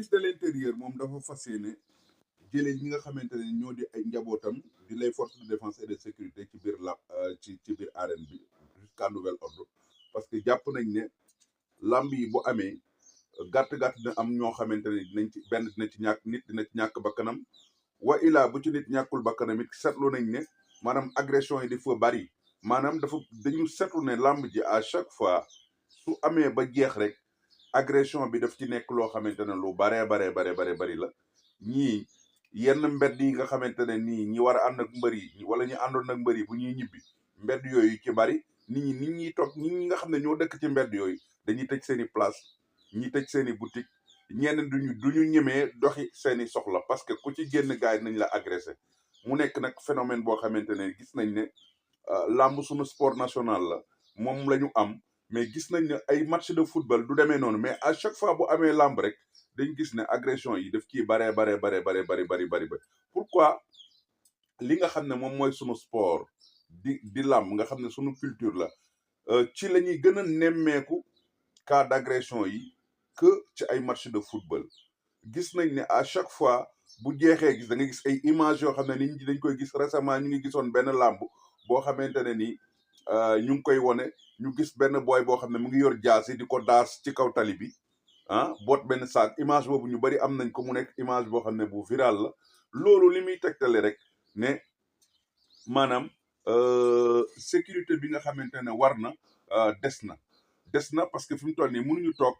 ministre de l'intérieur moom dafa fas yéene jëlee ñi nga xamante ne ñoo di ay njabootam di les forces de défense et de sécurité ci biir ci biir arène bi jusqu'à nouvel ordre parce que jàpp nañ ne lamb yi bu amee gàtt-gàtt dina am ñoo xamante ne dinañ ci benn dina ci ñàkk nit dina ci ñàkk bakkanam wa ilaa bu ci nit ñàkkul bakkanam it seetlu nañ ne maanaam agression yi dafa bari maanaam dañu seetlu ne lamb ji à chaque fois su amee ba jeex rek agression bi daf ci nekk loo xamante ne lu baree bari la ñii yenn mbedd yi nga xamante ne nii ñi war a ànd ak mbër yi wala ñu àndoon ak mbër yi bu ñuy ñibbi mbedd yooyu ci bari nit ñi toog ñi nga xam ne ñoo dëkk ci mbedd yooyu dañuy tëj seen i place ñi tëj seen i boutique ñenn duñu ñemee doxi seen i soxla parce que ku ci génn gaay nañ la agressé mu nekk nag phénomène boo xamante ne gis nañ ne làmb suñu sport national la moom la ñu am mais gis nañ ne ay match de football du demee noonu mais à chaque fois bu amee làmb rek dañ gis ne agression yi daf ciy bari pourquoi li nga xam ne moom mooy sunu sport di làmb nga xam ne sunu culture la ci la ñuy gën a nemmeeku cas d'agression yi que ci ay match de football gis nañ ne à chaque fois bu jeexee gis da nga gis ay images yoo xam ne nit ñi dañ koy gis récemment ñu ngi gisoon benn làmb boo xamante ne ni ñu ngi koy wone ñu gis benn boy boo xam ne mu ngi yor jaasi di ko daas ci kaw tali bi boot benn saak image boobu ñu bari am nañ ko mu nekk image boo xam ne bu viral la loolu li muy tegtale rek ne maanaam sécurité bi nga xamante ne war na des na parce que fi mu toll nii mënuñu toog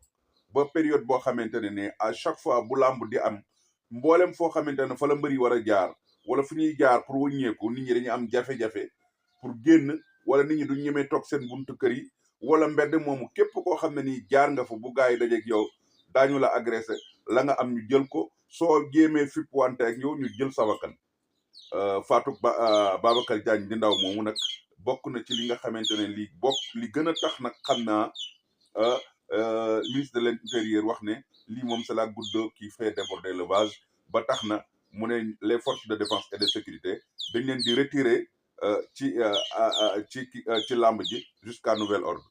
ba période boo xamante ne à chaque fois bu làmb di am mboolem foo xamante ne fa la mbëri war a jaar wala fu ñuy jaar pour wëññeeku nit ñi dañuy am jafe-jafe pour génn wala nit ñi duñ ñemee toog seen buntu kër yi wala mbedd moomu képp koo xam ne nii jaar nga fa bu gaa yi dajeeg yow daañu la agressé la nga am ñu jël ko soo jéemee fipp wante ak yow ñu jël sa bakkan Fatou Babacar Diagne di ndaw moomu nag bokk na ci li nga xamante ne li gën a tax nag xam naa ministre de l'intérieur wax ne lii moom c'est la goutte d'eau qui fait déborder le vase ba tax na mu ne les forces de défense et de sécurité dañ leen di retirer ci làmb ji jusqu'à nouvel ordre